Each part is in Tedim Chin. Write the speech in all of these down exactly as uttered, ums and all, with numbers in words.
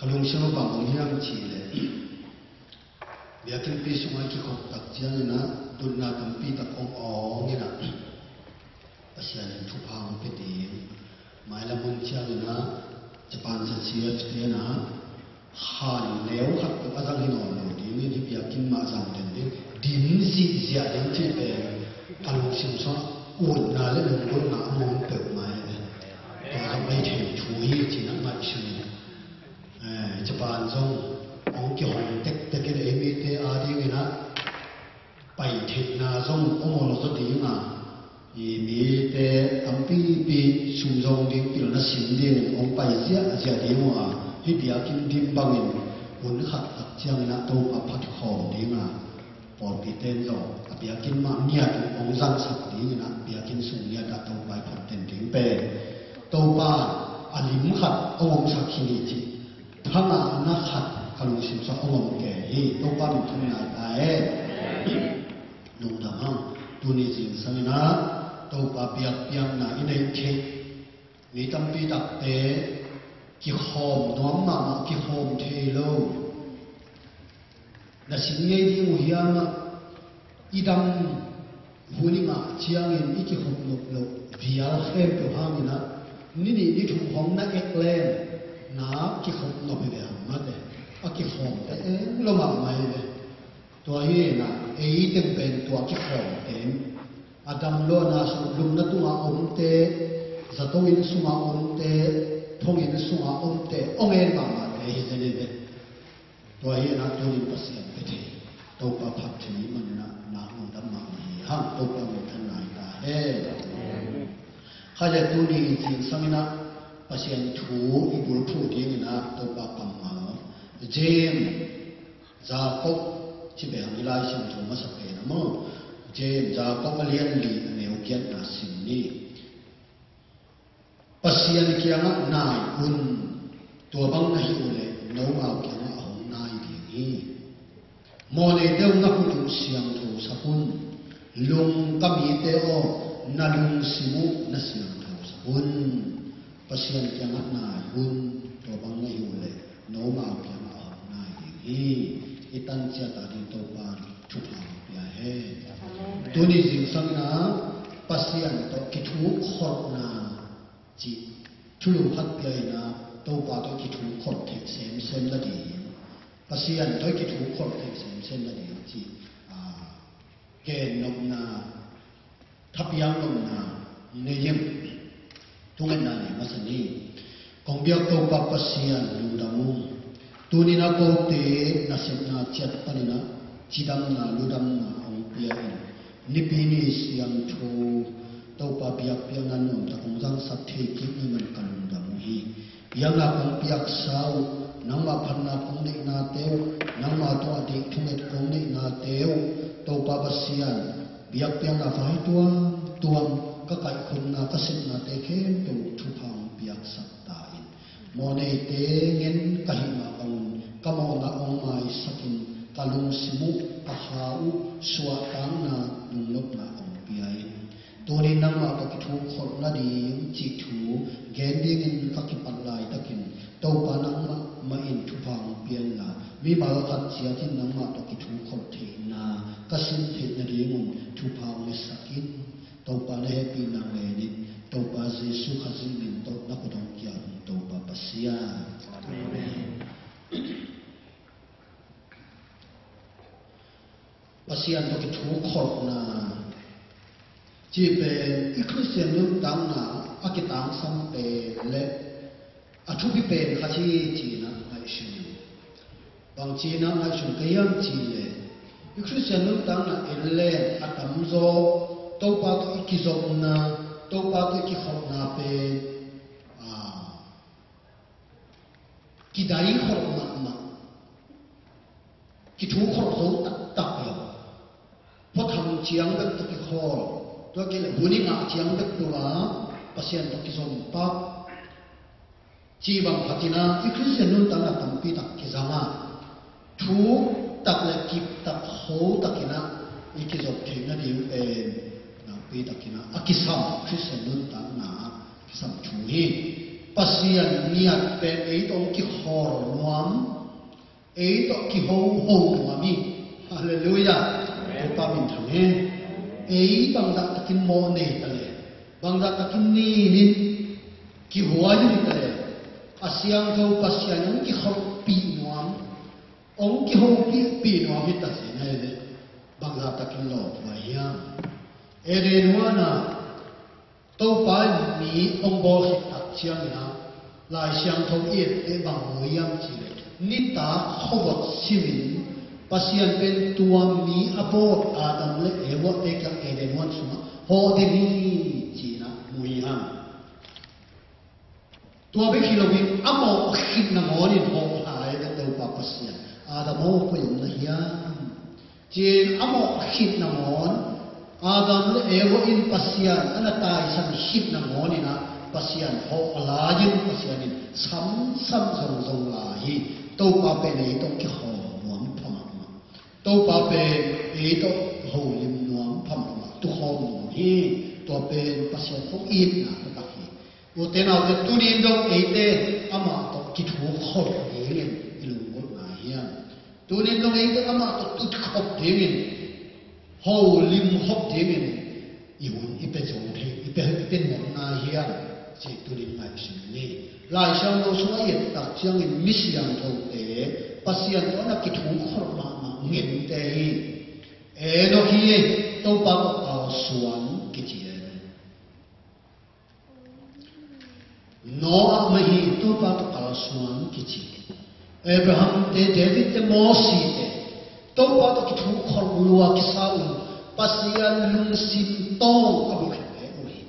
Ka lungsim ah bang om hiam cih leh, biakinnpi sungah i kikhop tak ciangin ah, tutna tampi tak om awng in ah, Pasian in thupha hong pia ding. Mailam hun ciangin ah, Japan Z C F te in ah, khan neu khat tawh a zang hi nawn lo ding in, hih biakinn mah zang den ding. Dim zihziah ding cih pen ka lungsim sungah utna le lunggulhna a om peuhmah hi ve. Tua zong ei thei thu hi ci-in ah ngaihsun in. Eh, Japan zong hong kihong tektek in ei mite a dingin ah pai theihna zong om lo zaw ding a, i mite tampipi sum zong ding, pilna sim ding hong pai ziahziah ding uh a, hih biakinn dim bangin hun khat tak ciangin ah Topa phat khawm ding a, pawlpite in zong a biakinn mah ngiat uh hong zangsak dingin ah, biakinn sung ngiat ah Topa i phat den ding pen Topa a lim khat hong omsak hi ni cih thangahna khat ka lungsim sungah hong om kei hi. Topa min thang nai ta hen. Lungdam hang. Tuni zingsang in ah Topa biakpiakna i neih theih mi tampi takte kikhawm nuam mahmah, kikhawm thei lo. Na sin ngei ding uh hiam ah, i dam hun i ngah ciangin i kikhop nop loh vial khempeuh hangin ah, ni nih ni thum hong na ek leng na kikhop nop hi ve, a mate a kikhawmte eng lo mahmah hi ve. Tua hi in ah, ei teng pen tua kikhawmte in a dam lo a, na sung lupna tungah omte, zato inn sungah omte, thong inn sungah omte hong en mahmahte hi zen hi ve. Tua hi in ah tunin Pasian pia thei, Topa phat thei man in ah, nak lungdam mahmah hi hang. Topa min thang nai ta hen. Khaile, tuni zingsang in ah Pasian thu i bulphuh dingin ah Topa kammal James, Jakob, ci beh hang, i Lai Siangtho masa pen a maw, James, Jakob a lian li, a neu giatna sim ni. Pasian kiangah nai un, tua bang na hih uh leh nomau kiangah a hong nai ding hi. Mawhneite uh, na khut uh siangtho sak un. Lungka mite aw, na lungsim uh na siangtho sak un. Pasian kiangah nai un, tua bang na hih uh leh nomau kiangah a hong nai ding hi. I tan ciat a ding Topa thupha hong pia hen. Tuni zingsang in ah Pasian tawh kithukhawlna cih thulu khat pia in ah, Topa tawh kithukhawlh theih semsem nading, Pasian tawh kithukhawlh theih semsem nading cih, ah, gen nopna, thapiak nopna nei in, thungetna nei masa ni. Kong biak Topa Pasian, lungdam ung. Tuni-in ah kote nasepna ciat panin ah cidamna, ludamna hong pia in, Nipi ni siangtho Topa biakpiakna nuamtak hong zangsak thei kik na hih manin ka lungdam uh hi. Biakna kong piaksa uh, nangmah phatna kong neihnate uh, nangmah tawh a deih thunget kong neihnate uh, Topa Pasian, biakpiakna vai tuamtuam, ka kaikhopna, ka sepnate khempeuh thupha hong piaksak ta in. Mawhneite ngen ka hih mah bangin ka mawhna hong maisakin, ka lungsim uh, ka kha uh suahtakna, lungnopna hong pia in. Tuni nangmah tawh kithukhawlh nading cih thu gen dingin ka kipat laitakin, Topa nangmah mah in thupha hong pia inla, mimal khat ciatin nangmah tawh kithukhawlh theihna ka sin theih nadingun thupha hong piasak in. Topa na hehpihna ngenin, Topa Jesuh Khazih min tawh na khut hong kiam ung, Topa Pasian. Amen. Pasian tawh kithukhawlhna cih pen i Khristian nuntakna a kitangsam pen le a thupi pen khat hi ci-in ah ngaihsun. Bang ci-in ah ngaihsun ka hiam cih leh, i Khristian nuntakna en leng a tamzaw Topa tawh i kizopna, Topa tawh i kikhopna pen, ah, kidai khawh mahmah, kithukhawlh zo taktak lo. Pawtham ciang bek tawh kikhawl, tua kei leh hun i ngah ciang bek tawh a Pasian tawh kizom pah. Cih bang khat in ah i Khristian nuntakna tampi tak kizang a, thuk tak le kip tak, kho takin ah i kizop theih nading pen nakpi takin ah a kisam, Khristian nuntakna ah kisam thu hi. Pasian ngiat pen ei tawh hong kikhawl nuam Ei tawh kiho ho nuam hi. Halleluiah. Amen. Topa min thang hen. Ei bangzah takin mawh nei ta le, bangzah takin ninin kihuai hi ta le, a siangtho Pasian hong kikholhpih nuam, hong kihopihpih nuam hi ta cih na hi leh, bangzah takin lawphuai hiam? Eden huanah Topa in mi hong bawl khit tak ciangin ah, Lai Siangtho i et teh bang mu hiam cih leh, nitak khuavot simin Pasian pen tua mi a bawl Adam le Eva te kiang Eden huan sungah hawh ding hi ci-in ah mu hi hang. Tua bek hi loin a mawh khit nangawnin hawh lai a, Topa Pasian, Adam aw, koi om na hiam, ci-in a mawh khit nangawn, Adam le Eva in Pasian a na taisan khit nangawn in ah, Pasian hawh lai-in Pasian in samsam zongzong lai hi. Topa pen ei tawh kikhawm nuam phamawh mah. Topa pen ei tawh holim nuam phamawh mah, tukhawm nuam hi. Tua pen Pasian hong itna taktak hi. Ute naute, tuni in dong eite amah tawh kithukhawm dingin i lunggulh ngai hiam? Tuni in dong eite amah tawh tutkhop dingin, holim khop dingin i hun i pia zo thei, i pia, i pia nuam ngai hiam? Cih tuni in ngaihsun ni. Lai Siangtho sungah i et tak ciangin mi siangthote Pasian tawh a na kithukhawm mahmah ngente hi. Enoch hi, Topa tawh kalsuan kici e. Noah mah hi, Topa tawh kalsuan kici. Abraham te, David te, Mosi te, Topa tawh kithukhawm lua kisa un, Pasian lungsim tawng a mu khit te uh hi.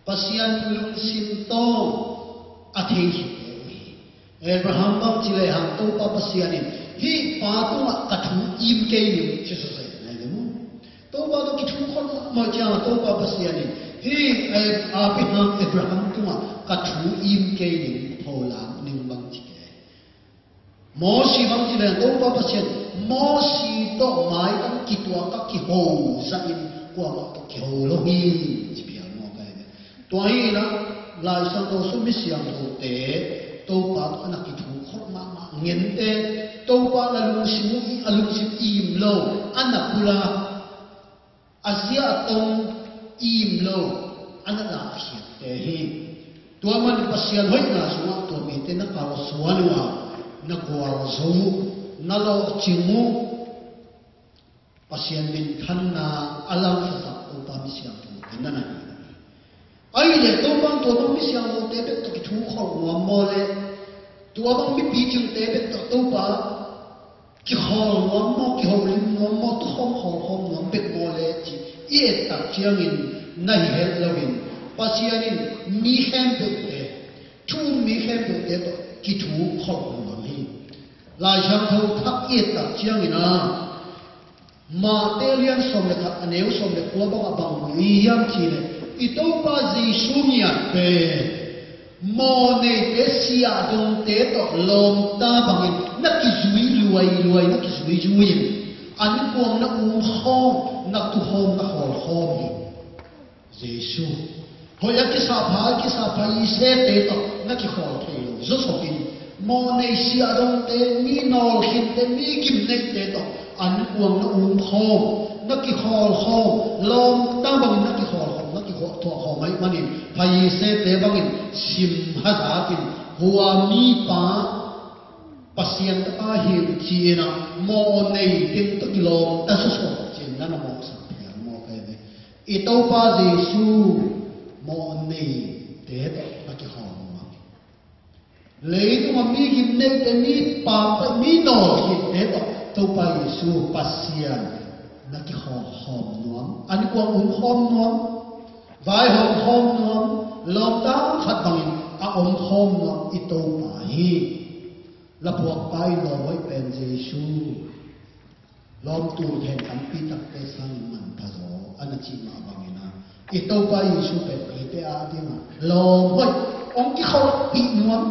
Pasian lungsim tawng a thei khit te uh hi. Abraham bang ci lehang Topa Pasian in, hih pa tungah ka thu im kei ning, ci sese nai le mu. Topa tawh kithukhawm mahmah ciangah Topa Pasian in, hih, eh, Abraham, Abraham tungah ka thu im kei ning, pholam ning bang ci kei. Mosi bang ci lehang Topa Pasian, Mosi tawh maitang kituak a kiho zahin kuamah tawh kiho lo hi, ci piang maw kai ve. Tua hi inah, Lai Siangtho sung mi siangthote, Topa tawh a na kithukhawm mahmah ngente, Topa na lungsim uh, a lungsim im lo, a na pulak, a zia a tong im lo, a na lahkhiatte hi. Tua man Pasian hoihna sungah tua mite na kalsuan uh a, na gualzo uh, na lawhcing uh, Pasian minthanna a langsasak Topa mi siangthote na na hi. Ahih leh Topa in tua bang mi siangthote bek tawh kithukhawm nuam maw leh, tua bang mi picingte bek tawh Topa kikhawl nuam maw, kiholim nuam maw, tukhawm khawlkhawm nuam bek maw leh cih i et tak ciangin na hi het loin, Pasian in mi khempeuhte, thu um mi khempeuhte tawh kithukhawm nuam hi. Lai Siangtho thak i et tak ciangin ah, Matthai lian sawm le khat, a neu sawm le kua bangah bang mu i hiam cih leh, i Topa Jesu ngiat pen mawhneite, siahdongte tawh lawmta bangin na kizui luailuai, na kizuizui in, ankuang na umkhawm, na tukhawm, na khawlkhawm hi. Jesu. Hoih a kisapha, a kisapha i sete tawh na kikhawl thei lo zawsop in, mawhnei, siahdongte, mi nawlkhiante, mi gimneihte tawh ankuang na umkhawm, na kikhawlkhawm, lawmta bangin na kikhawlkhawm, na kithuahkhawm ahih manin, Pharisee-te bangin sim hazatin, hua mipa Pasian tapa hi uh ci-in ah, mawhnei teng tawh kilawmta sawsawm ci-in na na mawhsak phial maw kai ve. I Topa Jesu mawhneite tawh na kikhawm nuam. Leitungah mi gimneihte, mi pampai, mi nawlkhiante tawh Topa Jesu Pasian na kikhawm nuam. Ankuang umkhawm nuam. Vaihawm khawm nuam. Lawmta khat bangin a omkhawm nuam i Topa hi. Lapuakpa i lawmhoih pen Jesu. Lawmthu then tampi takte sangin manpha zaw a na cih mah bangin ah, i Topa Jesu pen eite a dingah lawmhoih, hong kikholhpih nuam.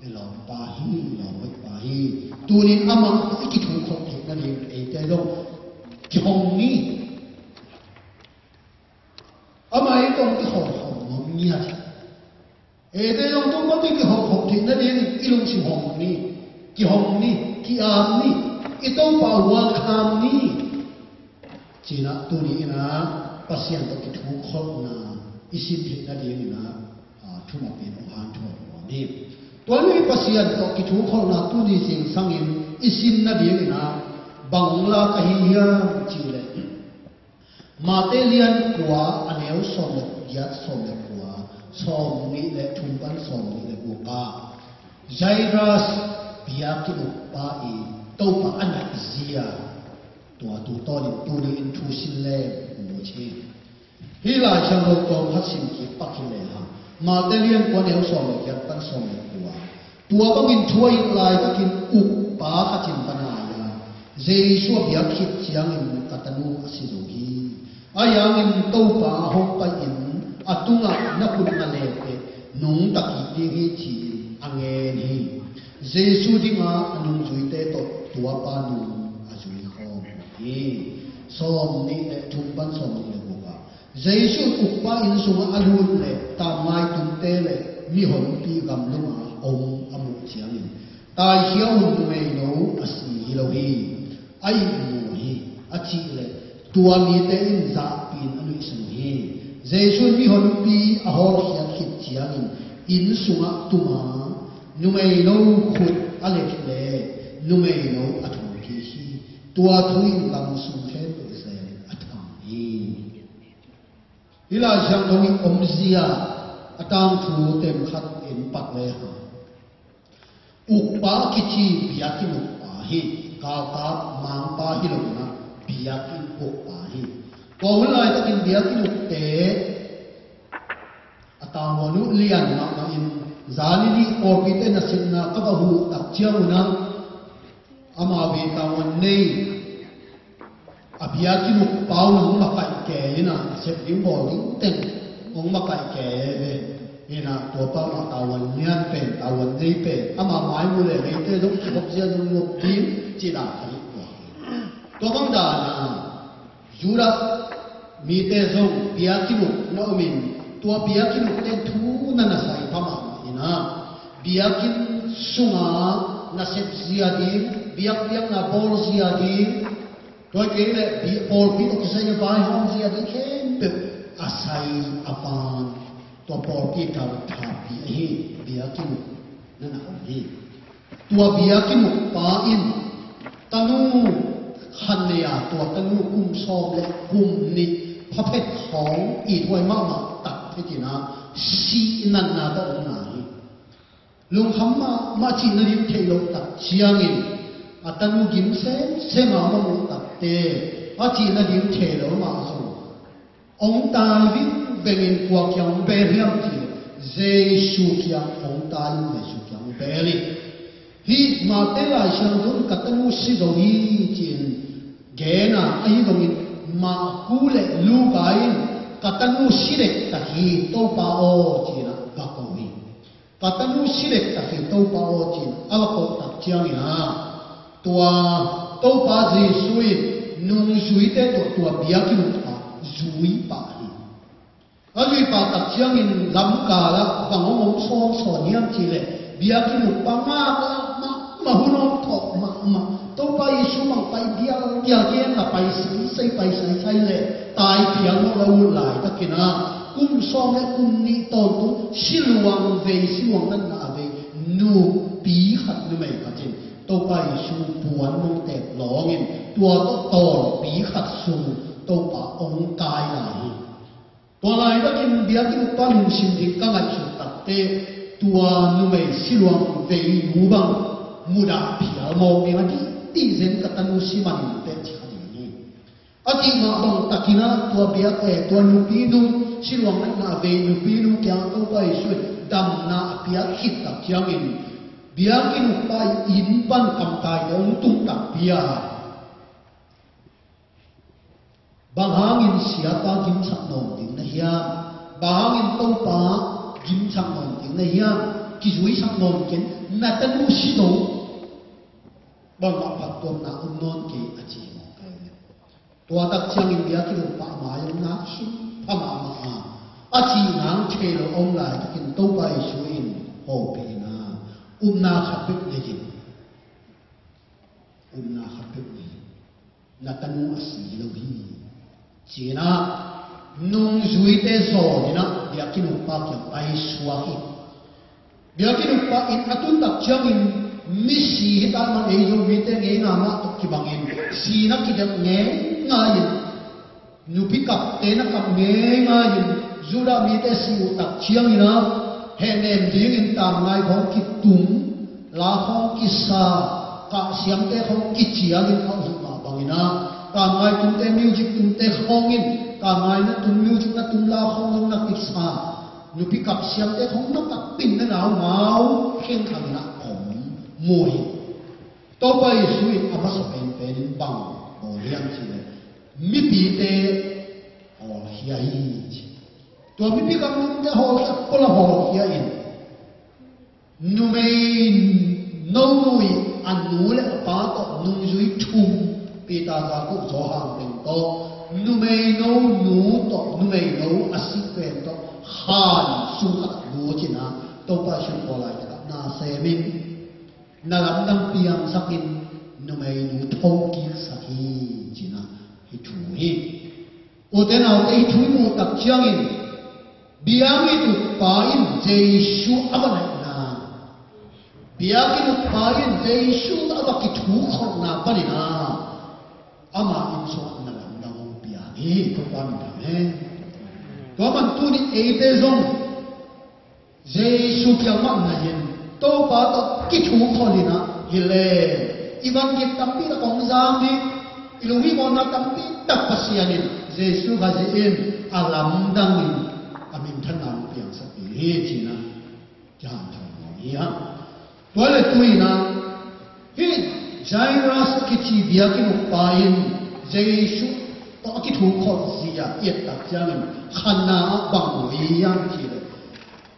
I lawmpa hi, lawmhoihpa hi. Tunin amah i kithukhop theih nading eite zong kihong ni. Amah i tawh kihawlkhawm nuam ngiat hi. Eite zong Topa tawh kihawlkhawm theih nadingin i lungsim hawm ni. Kihong ni, i am ni, i Topa welcome ni. Ci-in ah tuni in ah Pasian tawh kithukholhna i sin theih nadingin ah, ah, thuman pen hong hanthawn nuam hi. Tua hi Pasian tawh kithukholhna tuni zingsangin i sin nadingin ah bang hong lak ka hi hiam cih leh, Mate lian kua, a neu sawm le giat, sawm le kua, sawm nih le thum pan sawm nih le guk ah, Jairus biakinn ukpa i Topa a naih zia, tua tu tawnin tuni in thu sin le mu ci. Hih Lai Siangtho tawm khat sim kik pak hi le hang. Mate lian kua, neu sawm le giat pan sawm le kua. Tua bangin thu a it laitakin ukpa khat in pan a ngai a, Jesu a biak khit ciangin, "Ka tanu a si zo hi. Ahi hangin Topa hong pai-in a tungah na khut na lehteh nungta kik ding hi," ci-in a ngen hi. Jesu dinga a nungzuite tawh tuapa nung a zui khawm hi. Sawm nih le thum pan sawm nih le guk ah, Jesu ukpa inn sungah a lut leh tamngai tumte le mihonpi gamlunga om a muh ciangin, "Taikhia un, numeino a si hi lo hi, a ihmu hi," a cih leh tua mite in zahpi-in a nuihsan uh hi. Jesu in mihonpi a hawlkhiat khit ciangin inn sungah tum a, numeino khut a let leh numeino a thawnkik hi. Tua thu in gam sung khempeuh zelin a tham hi. Hih Lai Siangtho i omzia a tangthu tem khat en pak le hang. Ukpa kici biakinn ukpa hi. Galkap mangpa hi lo-in ah biakinn ukpa hi. Tua hun laitakin biakinn ukte a tavuan uh lian mahmah in, zani nih pawlpite nasepna ka va huh tak ciangun ah, amau bang tavuan nei, a biakinn ukpa un hong makaih kei in ah, sep ding bawl ding teng hong makaih kei ve. In ah tua pa mah tavuan lian pen, tavuan nei pen, ama mai mu leh leite zong kikhop zia zong nuam ding ci dan a hi tua. Tua bang dan a Judah mite zong biakinn uk na omin, tua biakinn ukte thu na na sai pha mahmah in ah, biakinn sunga nasep zia ding, biakpiakna bawl zia ding, tua kei leh bi-, pawlpi tawh kisai a vaihawm zia ding khempeuh a sai a van, tua pawlpi kal thapi ahi biakinn uk na na om hi. Tua biakinn ukpa in tanu khat nei a, tua tanu kum sawm le kum nih pha phet khawng, ithuai mahmah tak phet in ah, sih natna tawh om na hi. Lungkham mahmah, cih nading theih loh tak ciangin a tanu gim semsem a, a muh takte a cih nading theih loh mah zong, hong tai vingvengin kua kiang hong bel hiam cih leh, Jesu kiang hong tai in, Jesu kiang hong bel hi. Hih Mate Lai Siangtho in, "Ka tanu si zo hi," ci-in gen a, ahi zongin Marku le Luka in, "Ka tanu si dektak hi, Topa aw," ci-in ah va ko hi. "Ka tanu si dektak hi, Topa aw," ci-in a va koh tak ciangin ah, tua Topa Jesu in nungzuite tawh tua biakinn ukpa zui pah hi. A zui pah tak ciangin lamkal ah bang hong om sawnsawn hiam cih leh, biakinn ukpa ngaklah mahmah, hun hong thawh mahmah, Topa Jesu bang pai dialdial, gen a pai saisai, pai saisai leh tai phial mawk a ut laitakin ah, kum sawm le kum nih tawntung siluang vei, siluang natna a vei nupi khat, numei khat in Topa Jesu puan hong teep lawngin, tua tawh tawnpi khat sung Topa hong kai lai hi. Tua laitakin biakinn ukpa lungsim ding ka ngaihsut takteh, tua numei siluang vei nu bang mudah phial mawk ding a, dihdih zen, "Ka tanu si man inteh," ci kha ding hi. A cih mah bang takin ah tua biak, eh, tua nupi nu, siluang natna vei nupi nu kiangah Topa Jesu in damna a piak khit tak ciangin, biakinn ukpa inn pan kamtaite hong tung takpi a, "Bang hangin siapa gimsak nawn ding na hiam? Bang hangin Topa gimsak nawn ding na hiam? Kizuisak nawn ken, na tanu si zo. Bangmah phattuamna om nawn kei," a ci mawk hi. Tua tak ciangin biakinn ukpa a mai hong nak sum pha mahmah a, a cih nang thei lo a om laitakin Topa Jesu in hopih in ah, "Upna khat bek nei in. na tanu a si lo hi, ci-in ah nungzuite zawn in ah biakinn ukpa kiang paisuak hi. Biakinn ukpa in a tun tak ciangin misi hi ta man, ei Zomite ngeingai mah tawh kibangin si na kidelh ngeingai in, nupi kapte na kap ngeingai in, Judah mite si uh tak ciangin ah hehnem dingin tangngai khawng kitum, la khawng kisa, kah siamte khawng kicial in a uh mah bangin ah tangngai tumte, music tumte khawng in tangngai na tum, music na tum, la khawng zong na kisa, nupi kap siamte khawng na kap in, na naungau khengkhang in ah om mu hi. Topa Jesu in a masa penpen in bang bawl hiam cih leh mipite hawlkhia hi ci. Tua mipi gamdangte hawlkhia, pula hawlkhia in, numei no nu in a nu le a pa tawh nungzui thum, Peter, Jakob, Johan pen tawh, numei no nu tawh numei no a si pen tawh khan sung khat lut in ah Topa Jesu in khualai takah na sem in, na lamdang piangsak in, numeinu thokiksak hi ci-in ah hih thu hi. Ute naute, hih thu i muh tak ciangin biakinn ukpa in Jesu a va naihna, biakinn ukpa in Jesu a va kithukholhna panin ah ama in sungah na lamdang hong piang hi. Topa min thang hen. Tua man tuni eite zong Jesu kiang mah na in, Topa tawh kithukholh in ah hi leh, i vangik tampi tak hong zang ding, i lunghihmawhna tampi tak Pasian in Jesu Khazih in a lamdang in a minthanna hong piangsak ding hi ci-in ah kihanthawn nuam hi hang. Tua leh tu-in ah hih Jairus a kici biakinn ukpa in Jesu tawh a kithukholh zia i et tak ciangin khanna ah bang mu hiam cih leh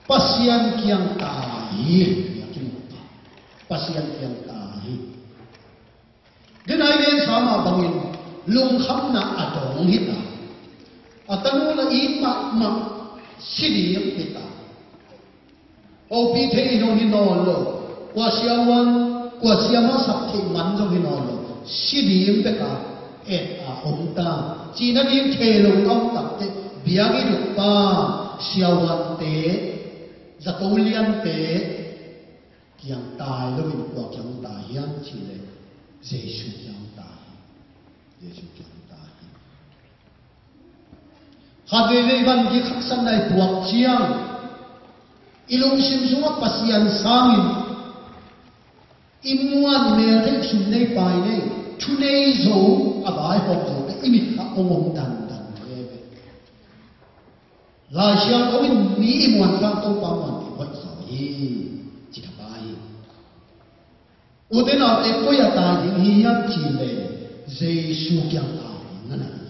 Pasian kiang tai hi. Pasian kiang tai hi. Denai gensa mah bangin lungkhamna a dong hi ta. A tanu la it mahmah, si ding hi ta. Hopih thei in hong hi nawn lo. Kua siavuan, kua siamah sak theih man zong hi nawn lo. Si ding bek a et a om ta. Cih nading thei lo a om takteh biakinn ukpa, siavuante, zato liante kiang tai loin kua kiang tai hiam cih leh Jesu kiang tai hi. Jesu kiang tai hi. Khat veivei vangik haksatna i puak ciang i lungsim sungah Pasian sangin i muan, i mel theih, sum nei pai nei, thu nei zo, a vaihawm zo te i mit kha hong om dandan veve. Lai Siangtho in mi i muan sang Topa muanpih hoih zaw hi ci thapai hi. Ute naute, koi ah tai ding hi hiam cih leh Jesu kiang tai ding na na hi.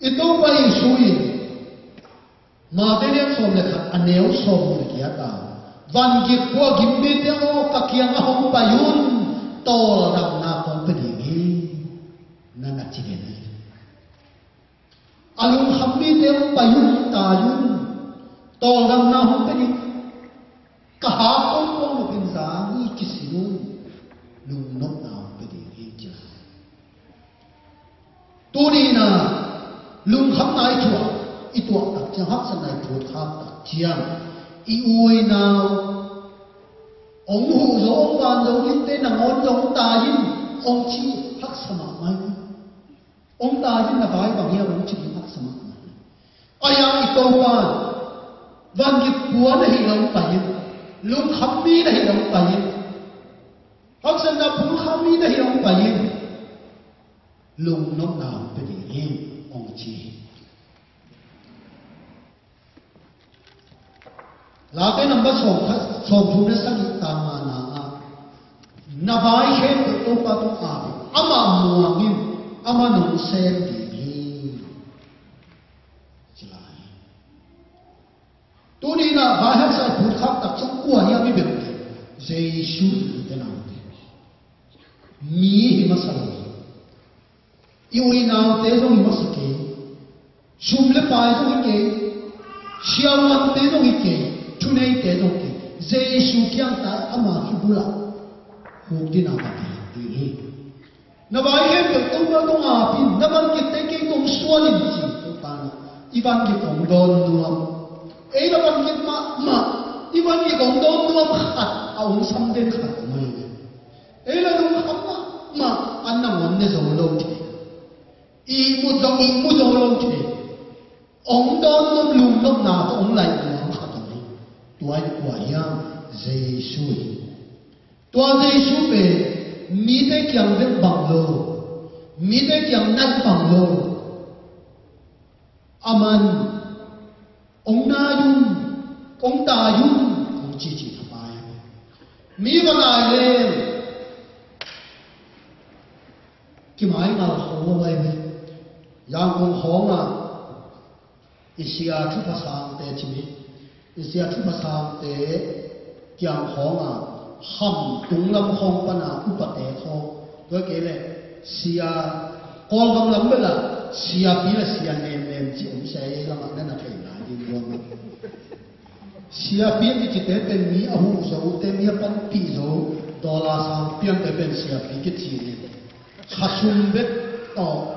I Topa Jesu in Mate lian sawm le khat, a neu sawm le giat ah, vangik pua gim mite aw, ka kiangah hong pai un, tawldamna kong pia ding hi, na na ci den hi. A lungkham mite hong pai un, tai un, tawldamna hong pia ding. Ka hak kong kong nopin zang hi, kisin un, lungnopna hong pia ding hi, ci lai. Tuni in ah lungkhamna i tuah, i tuah tak ciang, haksatna i phutkhak tak ciang, i u i nau hong huh zo, hong van zo dingte nangawn zong tai in, hong ci, haksa mahmah hi. Hong tai in, na vai bang hiam, hong ci ding haksa mahmah hi. Ahi hang i Topa in vangik pua na hih leh hong pai in, lungkham mi na hih leh hong pai in, haksatna phutkhak mi na hih leh hong pai in, lungnopna hong pia ding hi, hong ci hi. Late number sawm khat, sawm thum le sagih, tang ngana ah, na vai khempeuh Topa tung ap in, amah muang in, amah nong sem ding hi, ci lai. Tuni in ah vai haksa i phutkhak tak ciang kua hiam i bel? Jesu hi, ute naute. Mi hi masa lo. I u i naute zong hi masa kei. Sum le pai zong hi kei. Siavuante zong hi kei. Thuneite zong hi kei. Jesu kiang tai, ama khut bul ah huk ding a, ka pi ding hi. Na vai khempeuh Topa tawh ngap in, na van gitte kei tawh suan in ci. Topa in i van gik hong dawn nuam. Ei la van gik mahmah, i van gik hong dawn nuam khat a hong sam den khat om ahi ve. Ei la lungkham mahmah, an nangawn ne zo lo thei. Ihmu zong ihmu zo lo thei. Hong dawn nuam, lungnopna tawh hong laih nuam khat om hi. Tua in kua hiam? Jesu hi. Tua Jesu pen mite kiang bek bang lo, mite kiang naih bang lo. Aman hong nai un, hong tai un, hong cici thapai. Mi va nai leng kimaingal khol lo lai ve. Yangon khawng ah i sia Thupha Sangte ci ni. I sia Thupha Sangte kiang khawng ah, Khamtung lam khawng pan a upate khawng, tua kei leh sia, Kawlgam lam bel ah siapi le sia nemnem ci om sia, ei lam ah na na thei nai ding luang. Siapi a kicite pen mi a huh zote, mi a panpih zo, dollar sang piangte pen siapi kici hi. Khasum bek tawh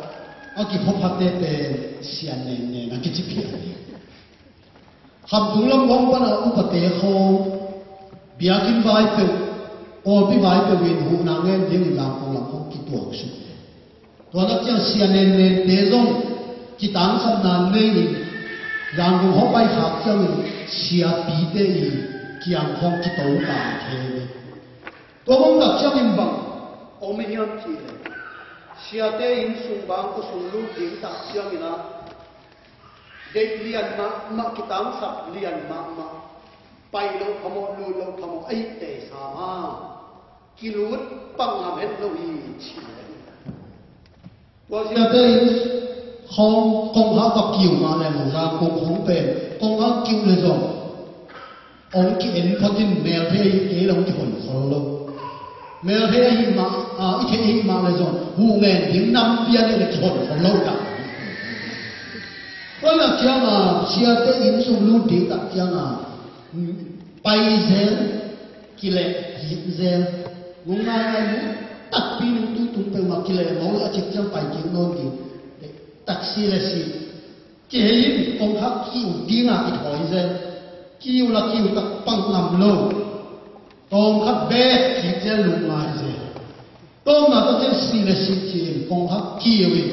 a kikhophate pen sia nengneng a kici phial hi. Khamtung lam khawng pan a upate khawng, biakinn vai peuh, pawlpi vai peuh in huhna ngen dingin Yangon lam khawng kituak suk hi. Tua nak ciang sia nennente zong kitangsapna nei in, Yangon khawng paikhak ciangin siapite i kiang khawng kito ta thei hi. Tua bang tak ciangin bang om hiam cih leh, siate inn sung bang kua sung lut ding tak ciangin ah, deih lian mahmah, kitangsap lian mahmah, pai loh phamawh, lut loh phamawh, ahih teh sa mah, kilut pang ngam het lo hi ci leh. Tua siate in khawng kongkhak va kiu mah leh, Yangon khawng pen kongkhak kiu leh zong hong ki-en phot in, melthei ahi kei leh hong kihon khol lo. Melthei ahi mah, a, i theih ahi mah leh zong huh ngen ding nam pia leh kihon khol lo ta. Tua nak ciang a, siate inn sung lut ding tak ciang a, pai zel, kileh kik zel. Nung ngai ngai nung takpi nung tuitung peuhmah kileh maw, a cik ciang pai kik nawn ding. Taxi le si kihei in kongkhak kiu ding a kithawi zel. Kiu la kiu tak pang ngam lo. Tawmkhat bek kik zel, lungngai zel. Tawmna tawh ciang si le si ci-in kongkhak kiu in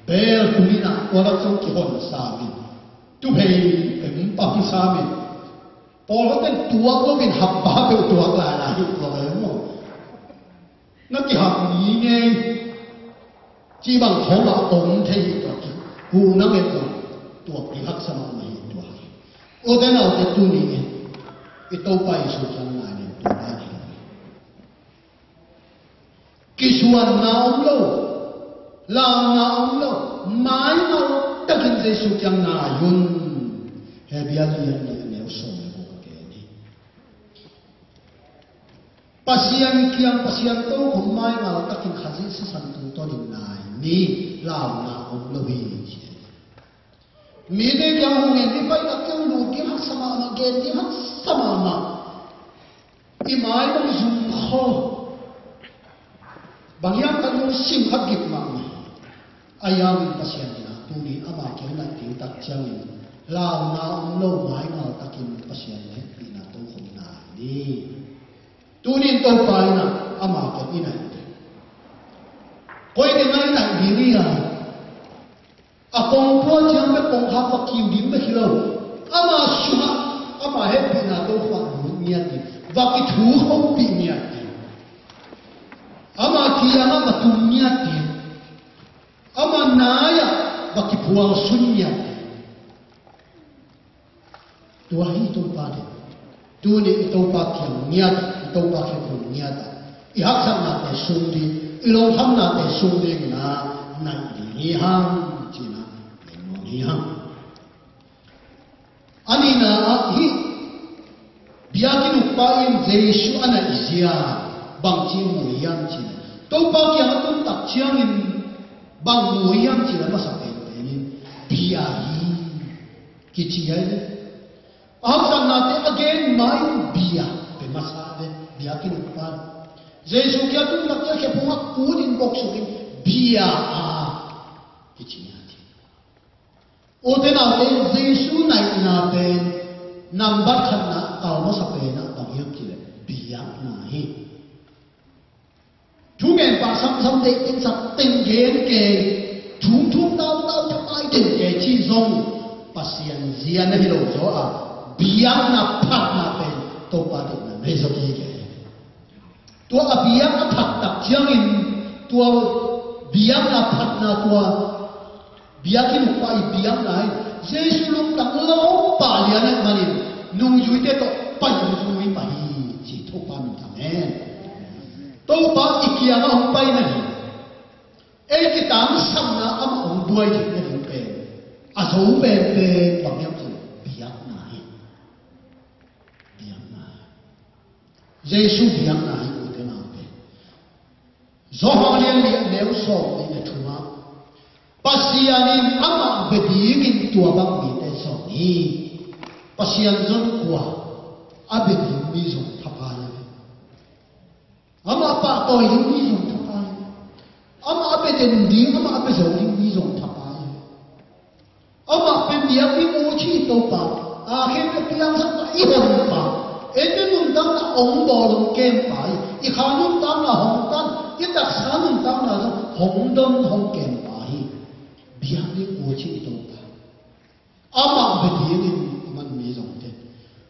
bel tung in ah, tua lak zong kihon sam in, tuphei peng pang sam in, pawlkhat ten tuak lo in, hap pa peuh tuak lailai hi tua bel maw. Na kihap ni ngei cih bang thawng ah om thei hi tua, kikuh na nget zong tuak ding haksa mahmah hi tua hi. Ute naute, tuni in i Topa Jesu kiang nai leng tua dan hi. Kisuanna om lo, launa om lo, maimal takin Jesu kiang nai un. Hebru lian nih, a neu sawm le guk a gen hi. Pasian kiang, Pasian tokhom maimal takin Khazih sisan tungtawnin nai ni, launa om lo hi. Mite kiang hong ngen ding, pai tak ciang lut ding haksa mahmah, gen ding haksa mahmah. I mai bang zum kho. Bang hiam khat lungsim khat gik mahmah. A hiam in Pasian in ah tuni ama kiang naih ding tak ciangin launa om lo, maimal takin Pasian hehpihna tokhom nai ni. Tuni in Topa in ah ama kiang i naih ding. Koi ding a i naih ding hi a? A kong pua ciang bek kongkhak va kiu ding bek hi lo. Ama sungah, ama hehpihna tokhom ah lut ngiat ding. Va kithukhopih ngiat ding. Ama kiangah va tum ngiat ding. Ama nai-ah va kiphual sun ngiat ding. Tua hi i Topa ding. Tuni i Topa kiang ngiat, i Topa kiang ngiat a, i haksatnate sung ding, i lungkhamnate sung ding in ah naih ding hi hang, ci-in ah gen nuam hi hang. A nihna ah hih biakinn ukpa in Jesu a naihzia bangci mu hiam cih leh, Topa kiang a tun tak ciangin bang mu hiam cih leh, a masa penpen in bia hi kici hi. A haksatnate a gen ma-in bia pia masa ve, biakinn ukpa in. Jesu kiang tung tak ciang khe phungah kut in boksukin bia a kici a ci. Ute naute, Jesu naihna pen nambat khatna kau masa penah bang hiam cileh biakna hi. Thungen pah samsam deih tengsak teng gen kei, thum thum tau tau thapai den kei ci zong Pasian zia na hi lo zaw a, biakna phatna pen Topa deihna na hi zaw kei kei. Tua a biak a phat tak ciangin tua biakna phatna tua biakinn ukpa i biakna hi. Jesu lungtang lo pah lian ahih manin nungzuite tawh pai zui pah hi ci. Topa min thang hen. Topa i kiangah hong pai na hi. Ei kitangsakna amah hong buai theih nading pen a zo penpen bang hiam cih biakna hi. Biakna hi. Jesu biakna hi ute naute. Johan lian li a neu sawm nih le thumah Pasian in amah bia dingin tua bang mite zong hi. Pasian zong kua a bia ding mi zong thapai a ve. Amah pahtawi ding mi zong thapai. Amah a bia den ding, amah a bia zo ding mi zong thapai. Amah pen biak ding uh ci Topa. A khen a piang sak a i hon pa. Eite nuntakna hong bawl hong kem pa hi. I kha nuntakna hong tan. I taksa nuntakna zong hong don hong kem pa hi. Biak ding uh ci Topa. Amah bia dingin a man mi zong ten.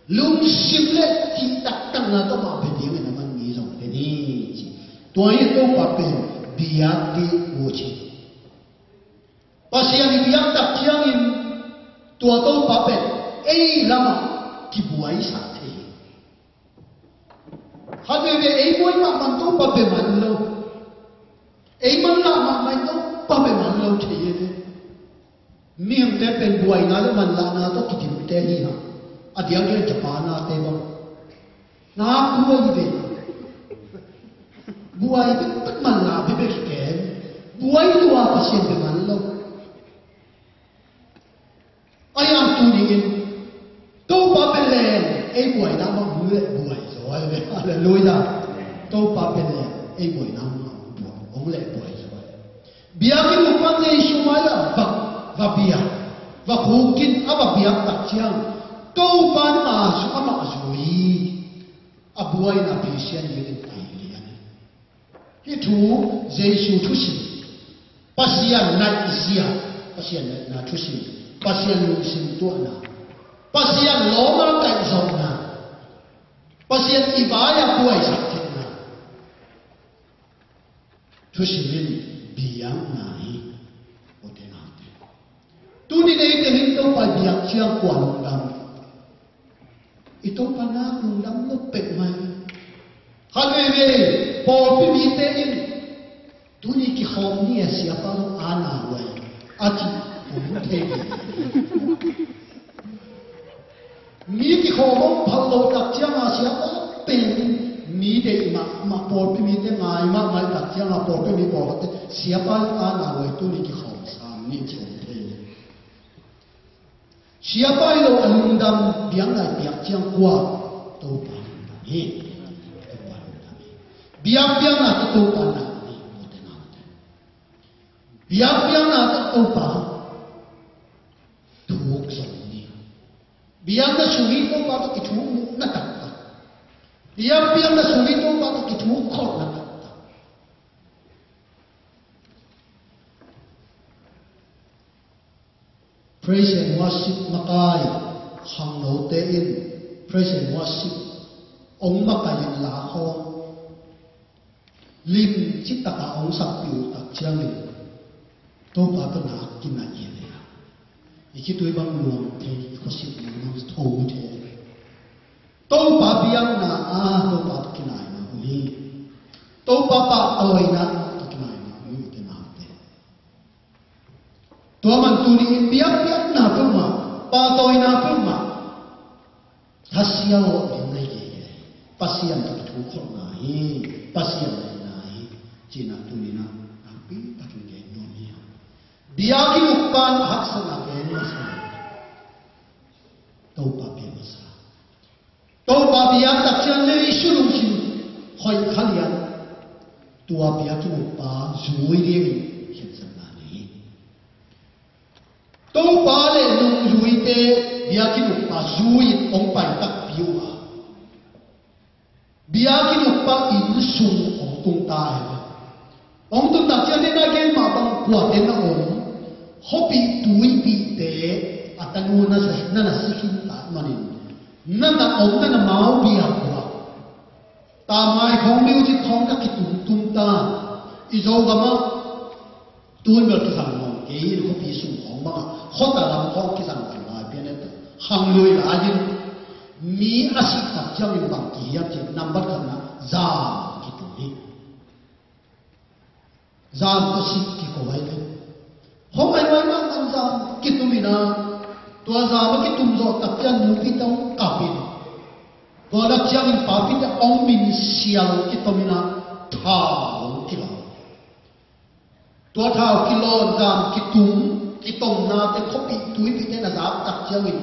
Lungsim le cih taktakna tawh amah bia dingin a man mi zong ten hi ci. Tua hi Topa pen biak ding uh ci. Pasian i biak tak ciangin tua Topa pen ei lamah kibuaisak thei hi. Khat veivei ei buai mahmah in Topa bia man lo. Ei manlah mahmah in Topa bia man lo thei hi ve. Mihingte pen buaina le manlahna tawh kidimte hi hang. A diakdiak Japan-ate bang. Na buai ve. Buai bekbek manlah bekbek hi ken. Buai lua Pasian bia man lo. A yang tu dingin Topa pen leng ei buaina mah hong leh buai zaw hi ve. Halleluiah. Topa pen leng ei buaina mah hong buai, hong leh buai zaw hi. Biakinn ukpa Jesu mai-ah va, va bia, va khukin a va biak tak ciang Topa na sung amah zui a buaina Pasian dingin pai lian hi. Hih thu Jesu thusim, Pasian naihzia, Pasian naihna thusim, Pasian lungsim tuahna, Pasian lawma kaihzawhna, Pasian i vai-ah buaisak theihna thusim in biakna hi. Ute naute, tuni-in eite in Topa biak ciang kua lungdam? I Topa nak lungdam lo peuhmah hi. Khat veivei pawlpi mite in tuni kikhawm ni a siapa zong a na huai a ci om thei hi. Mi kikhawm hong phal lo tak cianga siapa pen mi deih mahmah, pawlpi mite ngai mahmah tak cianga pawlpi mi pawlkhatte siapa in a na huai tuni kikhawm sam ni ci om thei hi. Siapa hi lo a lungdam, biakna i piak ciang kua? Topa lungdam hi. Topa lungdam hi. Biakpiakna tawh Topa nak ni. Biakpiakna tawh Topa thuk zong ni. Biakna sung hi Topa tawh kithuk muhna taktak. Biakpiakna sung hi Topa tawh kithuk kholhna taktak. Praise and worship makai khangnote in praise and worship hong makai in la khawng lim citaka hong sakpih uh tak ciangin Topa tawh nak kinai hi leh a, i khitui bang nuam thei, i khuasit bang tho thei. Topa biakna ah Topa tawh kinaina uh hi. Topa pahtawina tawh kinaina uh hi, ute naute. Tua man tuni-in biakpiakna peuhmah, pahtawina peuhmah thasia awh ding na hi kei hi. Pasian tawh kithukholhna hi. Pasian neihna hi. Cihna tuni-in ah nakpi takin gen nuam hi hang. Biakinn ukpa in a haksatna gen masa, Topa pia masa. Topa biak tak ciang Jesu lungsim hoih kha lian. Tua biakinn ukpa zui dingin khensatna nei hi. Topa le nungzuite biakinn ukpa zui-in hong pai takpi uh a, biakinn ukpa inn sung hong tung ta hi. Hong tun tak ciang, hih na gen mah bang kuate na om, khuapih tuipihte a tanu na sa, na na si khin ta manin, na na om, na na mau biak uh a, tamai khawng, music khawng na kitumtum ta. I Zogam ah tun bel kizang nawn kei in, khuapi sung khawng bangah khuata lam khawng kizang ta lai pian et, khang lui lai in. Mi a sih tak ciangin bang kihiam cih, nambat khatna, zam kitum hi. Zam tawh sih kiko ai ve. Hong ai vai mah man zam kitum in a, tua zam a kitum zawh tak ciang nupi tawh kap in, tua lak ciangin papite hong min sial kitom in a, thau kilawn. Tua thau kilawn, zam kitum, kitomnate khuapih tuipihte na zak tak ciangin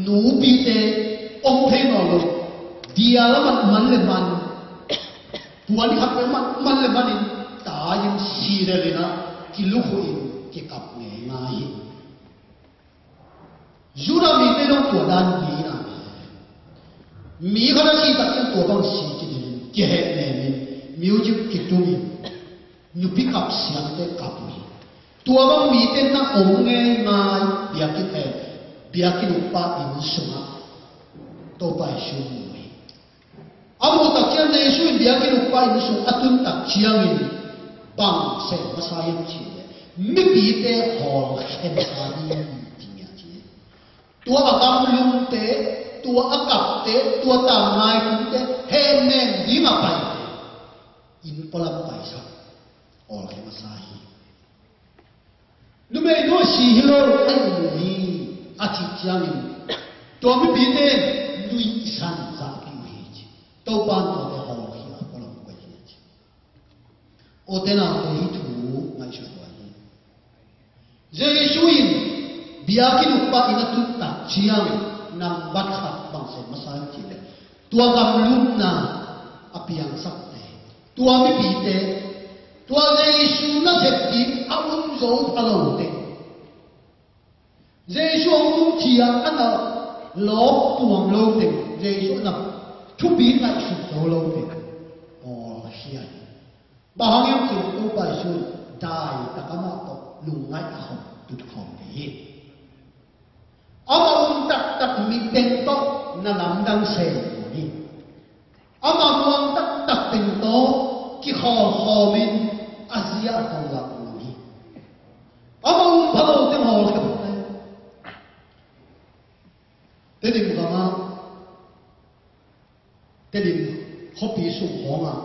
nupite hong thei nawn lo. Dial a man, man le man, puan khat peuh man, man le manin tai-in, si lel in a, kilukhuh in kikap ngeingai hi. Judah mite zong tua dan hi na. Mi khat a si tak ciang tua bang si kidin, kihehnem in, music kitum in, nupi kap siamte kap uh hi. Tua bang mite na om ngeingai biakinn, eh, biakinn ukpa inn sungah. Topa Jesu mu hi. A muh tak ciang, Jesu in biakinn ukpa inn sung a tun tak ciangin bang sem masa hiam cih leh, mipite hawlkhia masa hi, ci ngiat hi. Tua a gamlumte, tua a kapte, tua tangngaitumte hehnem ding a paite, inn pualam paisak, hawlkhia masa hi. Numei nu a si hi lo, a ih mu hi, a cih ciangin, tua mipite nuihsan zahpih uh hi, ci. Topa in tuate hawlkhia a pualam koih hi, ci. Awte naute, hih thu ngaihsut uh hi. Jesu in biakinn ukpa inn a tun tak ciang, nambat khat bang sem masa hiam cih leh, tua gamlumna a piangsakte, tua mipite, tua Jesu nasep ding a um zo pha lo teng, Jesu hong tung ciang a na lawp tuam lo teng, Jesu a na thupi ngaihsut zo lo teng, hawlkhia hi. Bang hang hiam cih leh Topa Jesu in daitak amah tawh lungngaih a khawm, tutkhawm kei hi. Amah um taktak mi teng tawh na lamdang sem hi. Amah muang taktak teng tawh kikhawlkhawm in a zia a tawh lak hi. Amah um pha lo teng hawlkhia phot hi. Tedim gamah, Tedim khuapi sung khawngah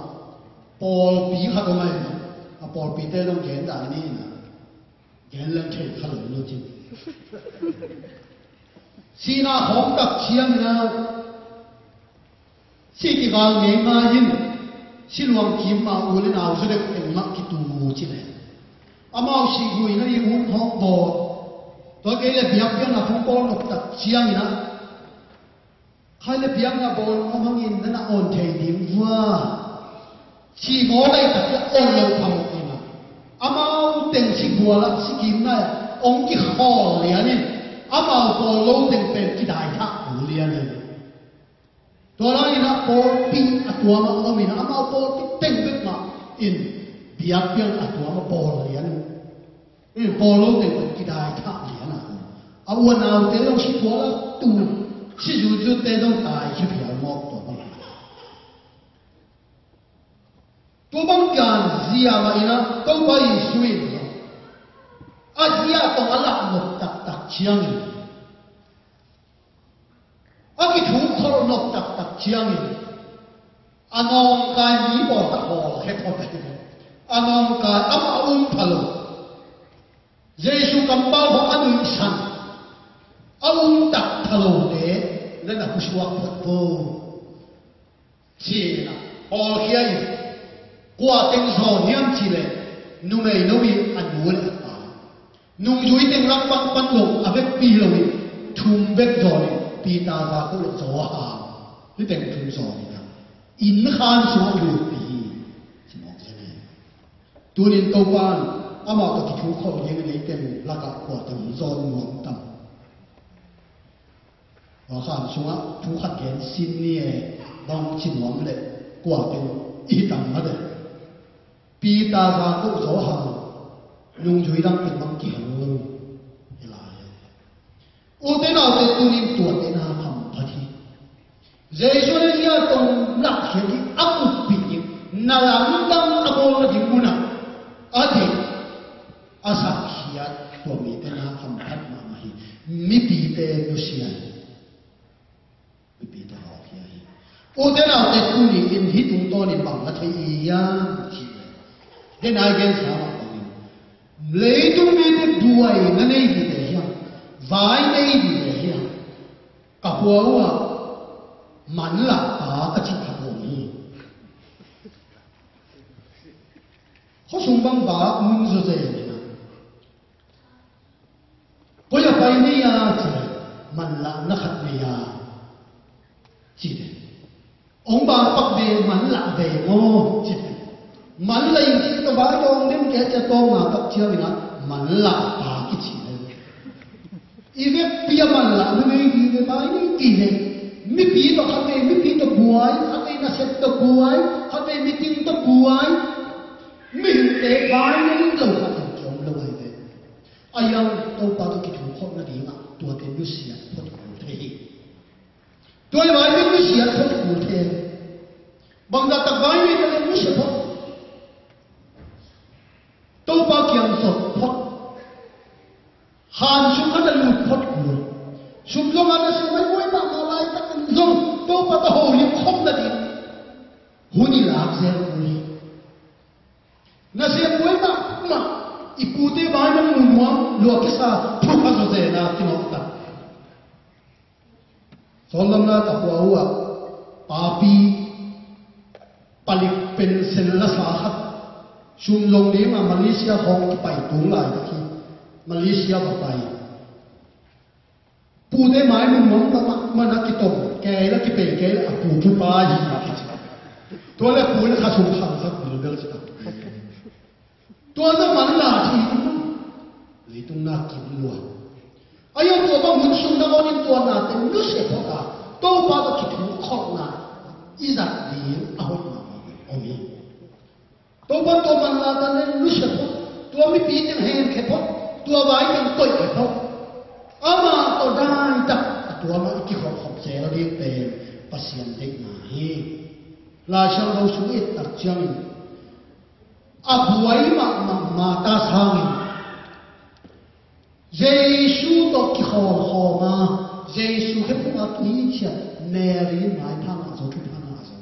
pawlpi khat om a, a pawlpite zong gen dah ni na, gen leng thei kha lo lo cin. Sihna khawng tak ciangin a, si kigal ngeingai in, si luang kim mah, u le nau zaw deuh teng mah kitu ci leh, amau sih guihna ding hun khawng bawl, tua kei leh biakpiakna khawng bawl nop tak ciangin a, khai le biakna bawl om hangin na na awn thei ding vua, ci maw, laitak a awn lo phamawh in a, amau teng si gual ah, si kim nai ah hong kikhawl lian in, amau pawl lo teng pen kidaithah lian in. Tua lai-in a pawlpi a tuam ah om in a, amau pawlpi teng bek mah in biakpiakna a tuam ah bawl lian in. Pawl lo teng pen kidaithah lian a, a u a naute zong si tual a, tu si zutzute zong taikhia phial mawk tua bang. Tua bang kian zia mah in a, Topa Jesu in a zia tawh a lah nop taktak ciangin, a kithuk kholh nop taktak ciangin, a nawngkai mi pawlkhat hawlkhia phot ahi ve. A nawngkai amah a um pha lo, Jesu kampau khawng a nuihsan, a um tak pha lote na na khusuak phot vo. Ci-in a hawlkhia in, kua teng zawn hiam cih leh, numei no in a nu le a pa, nungzui teng lak pan pan lo, a vekpi lo in, thum bek zawn in, Peter, Jakob le Johan, hih teng thum zawn in a, inn khan sungah lutpih hi, ci mawk zen hi. Tunin Topa in amah tawh kithukhol dingin eite lakah kua teng hong zawn nuam tam? Tua khan sungah thu khat gen sin ni e, bang ci nuam leh kua teng i hi tam mate. Peter, Jakob, Johan, nungzui dang pen bang kihel lo hi lai. Ute naute, tunin tuate na hamphat hi. Jesu in hia tawh lakkhia ding a kuppih ding, na lamdang a bawlna ding munah a deih a sakkhiat tua mite na hamphat mahmah hi. Mipite nusia hi. Mipite hawkhia hi. Ute naute, tuni in hih tungtawnin bang na thei i hiam cih leh, den a i gensa mah bangin leitung mite buai na nei dih leh hiam, vai nei dih leh hiam, ka pua uh ah manlahpa a cih khat om hi. Khuasung bang vak mun zawzen in ah, koi ah pai ni a ci leh, manlahna khat nei a ci leh, hong bang pak ve, manlah ve maw ci leh, manlah in ci leh, ka vai dawng den kei ci a, tawng na tak ciangin ah manlahpa kici leh, i vekpi a manlahna nei dih leh, vai nei dih leh, mipi tawh khat vei, mipi tawh buai, khat vei nasep tawh buai, khat vei meeting tawh buai, mihingte vai nei lo khat in kiom lo ahi ve. A hiang Topa tawh kithukhol nadingah tuate nusiat phot kul thei hi. Tua hi vai nei nusiat phot kul thei. Bangzah tak vai nei ta leh nusia phot. Topa kiang zot phot. Han sung khat a lut phot kul. Sum zong a na sia mai buai mahmah laitak in zong Topa tawh holim khop nading hun i lak zel kul hi. Na sia buai mahmah, i pute vai na mu nuam lua kisa thu kha zawzen a kinawh tak. Sawltamna ka pua uh ah papi palik pension lasa khat sum zong dingah Malaysia khawng kipai tung laitak hi. Malaysia va pai. Pute mai mun nuam mahmah na kitong kei la, kipei kei la, a pu thupa hi na kici. Tua le pu le kha sum khang sak bulbel ci ta. Tua na manla thei ding, leitung na kim lua. A hiang tua bang hun sung nangawn in tua nate nusia phot a, Topa tawh kithukhol na i zat ding a hoih mahmah om hi. Topa tua manla ta le nusia phot, tua mipi teng hemkhia phot, tua vai teng koihkhia phot. Amah tawh daitak a tua mah i kikholhkhop zel ding pen Pasian deihna hi. Lai Siangtho sung i et tak ciangin a buai mahmah Martha sangin Jesu tawh kikhawlkhawm a, Jesu khephung a kiciat Mary in maipha ngah zo, thupha ngah zo.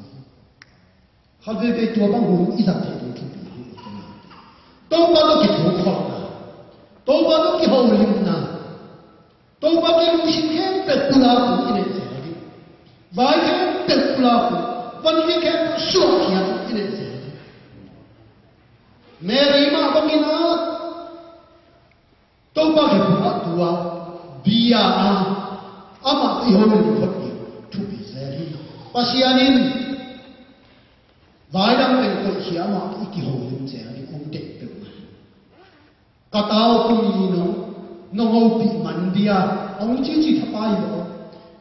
Khat veivei tua bang hun i zat theih ding thupi hi. Topa tawh kithukhawlna, Topa tawh kiholimna, Topa tawh i lungsim khempeuh pulak un i neih zel ding. Vai khempeuh pulak un, vanglian khempeuh suahkhiat un i neih zel ding. Mary mah bangin a, Topa khephung ah tu a, bia a, amah i holim phot ding thupi zel hi. Pasian in vai dang pen koihkhia, amah i kiholim zel ding om dek peuhmah hi. Ka tau, tuni nong, nong hopih man dia, hong cici thapai hi lo.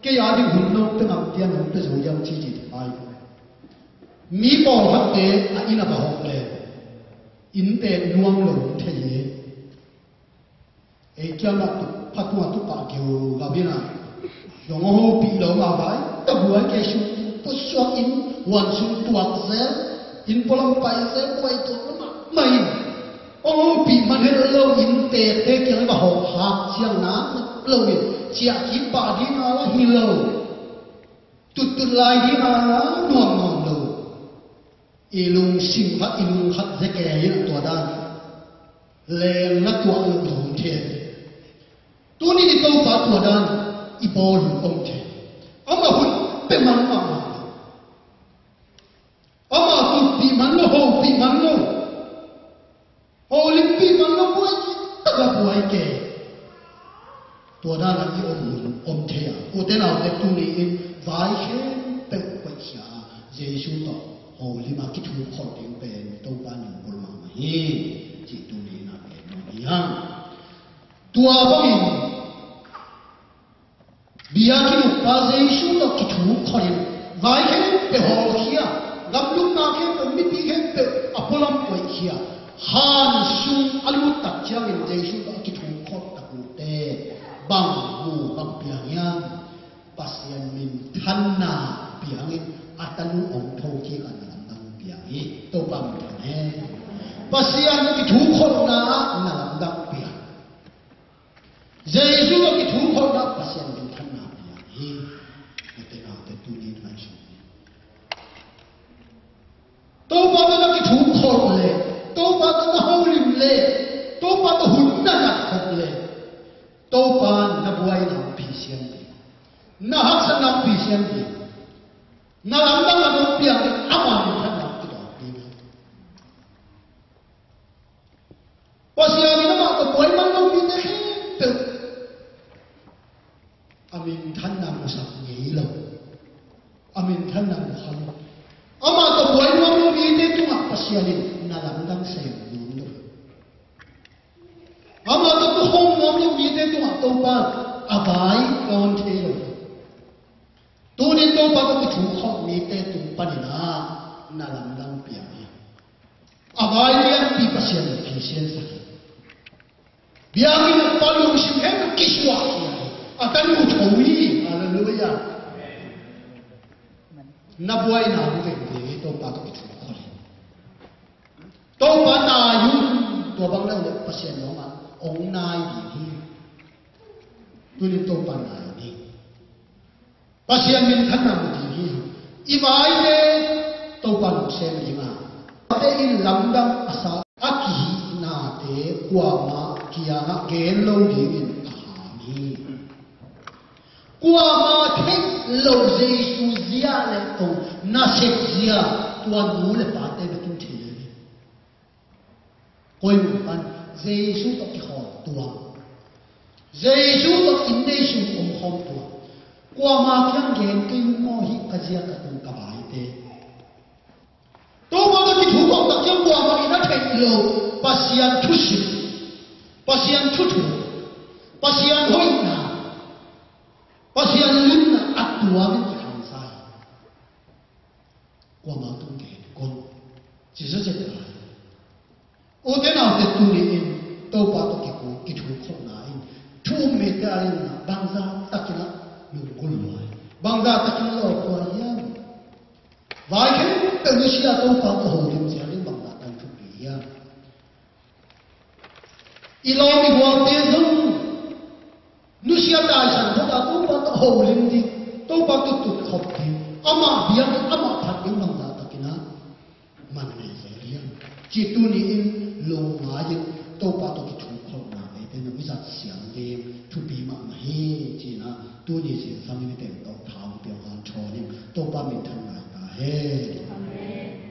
Kei a ding hun nong pia ngam dia, nong pia zo dia, hong cici thapai hi lo. Mi pawlkhatte a inn a va hawh le, innte nuam lo thei hi. Ei kiangah tu, phatua tu pah keu gavina. Dong a hopih lo mah vai, ta buai kei sung, pusuak in, huan sung tuak zel, inn pualam pai zel, buai tuak lo mah, mah in. A hopih man het lo in, tete kiang va hawh hak ciang na, lo in, ciah kip pah ding a la hi lo. Tuttut lai ding a la nuam nuam lo. I lungsim khat, i lung khat zia kei in tua dan leng na tuah loh zong thei. Tuni i Topa tua dan i bawl hun om thei. Amah hun pia man mahmah. Amah tutpih man lo, hopih man lo. Holimpi man lo, buai taka buai kei. Tua dan a i om hun om thei a. Ute naute, tuni in vai khempeuh koihkhia a, Jesu tawh Holim a kithukhol ding pen Topa nunggulh mahmah hi, cih tuni-in a gen nuam hi hang. Tua bangin biakinn ukpa Jesu tawh kithukhol in vai khempeuh hawlkhia, gamlutna khempeuh, mipi khempeuh a pualam koihkhia, han sung a lut tak ciangin Jesu tawh a kithukhol tak ute bang mu, bang piang hiam? Pasian minthanna piangin a tanu hong tho kik a na lamdang piang hi. Topa minthan hen. Pasian tawh kithukhol na na lamdang piang. Jesu tawh kithukhol na Pasian minthanna piang hi. Ute naute, tuni ngaihsun ni. Topa tawh na kithukhol le, Topa tawh na holim le, Topa tawh hun na ngah khop le, Topa na buaina hong pisian ding, na haksatna hong pisian ding, na lamdang na hong piang ding, ama minthanna hong kidawk ding. Pasian in amah tawh buai man lo mite khempeuh a minthanna musak ngei lo, a minthanna mukha lo. Amah tawh buai nuam lo mite tungah Pasian in na lamdang sem nuam lo. Amah tawh tu khawm nuam lo mite tungah Topa a vai tawn thei lo. Tunin Topa tawh kithukhol mite tung panin ah na lamdang piang hi. A vai lianpi Pasian in pisiansak hi. Biakinn ukpa lungsim khempeuh kisuah hi. A tanu tho hi. Halleluiah. Na buaina hong veng ve, Topa tawh kithukhol hi. Topa nai un, tua bang lo le Pasian lawngah hong nai ding hi. Tunin Topa nai ding. Pasian minthanna mu ding hi. I vaite Topa lungsim ding a, te in lamdang a sa a kihihnate kuama kiangah gen lo dingin a hang hi. Kuama theih lo Jesu zia le tong nasep zia tua nu le pate na tung thei hi. Koi mun pan Jesu tawh kikhawl tua, Jesu tawh inn nei sung omkhawm tua, kuama kiang gen kei maw hih ka zia ka tung ka vaite? Topa tawh kithukhol tak ciang kuamah in a theih lo Pasian thusim, Pasian thuthuk, Pasian hoihna, Pasian lunna a tuam in kikhansa hi. Kuamah tung gen kei maw, ci zawzen lai. Ute naute, tuni-in Topa tawh kiku, kithukholhna in thu um mite a dingin bangzah takin a lunggulh lua, bangzah takin a lawp lua hiam? Vai khempeuh nusia Topa tawh holim ciangin bangzah takin thupi hiam? I lawm i gualte zong nusia taisan phot a Topa tawh holim ding, Topa tawh tutkhop ding, amah biak ding, amah phat ding bangzah takin a man ngei zel hiam? Cih tuni-in lungngai-in Topa tawh kithukholhna eite nong i zat siam ding thupi mahmah hi, ci-in a tuni zingsang in i teng tawh tha hong pia hang thawn in Topa minthan ngai ta hen. Amen.